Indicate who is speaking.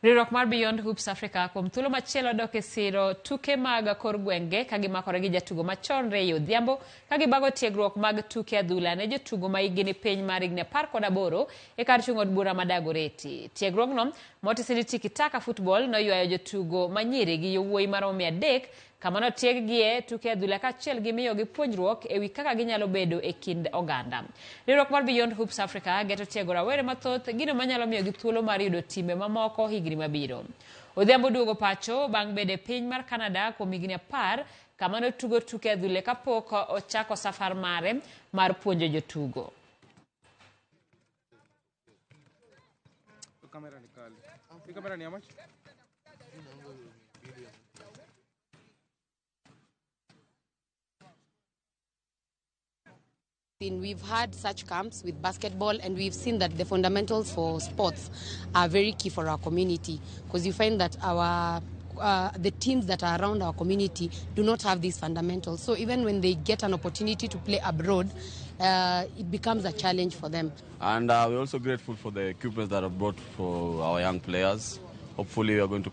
Speaker 1: Riwruok mar Beyond Hoops Africa kuom thuolo machielo dok e siro tuke mag kor gwenge ka gimakore gi jatugo machon Ray Odhiambo ka gibago tiegruok mag tuke adhula ne jotugo ma hikgi ni piny mar higni 18 e kar chung' od bura ma Dagoretti. Tiegruogno motisi ni Tiki Taka Football noywayo jotugo manyiri gi yowuoyi maromo 300 kama notieggie tuke adhula kaachiel gi miyogi puonjruok e wi kaka ginyalo bedo e kind oganda. Riwruok mar Beyond Hoops Africa geto tiego rawere mathoth gino manyalo miyogi thuolo mar yudo timbe mamoko higni mabiro. Odhiambo duogo pacho bang' bedo e piny mar Canada kuom higni 10 kama notugo tuke adhule kapok ochako safar mare mar puonjo jotugo.
Speaker 2: Kamera ni kali. Hii kamera ni how much?
Speaker 3: We've had such camps with basketball, and we've seen that the fundamentals for sports are very key for our community, because you find that the teams that are around our community do not have these fundamentals. So even when they get an opportunity to play abroad, it becomes a challenge for them.
Speaker 4: And we're also grateful for the equipment that are brought for our young players. Hopefully we are going to continue.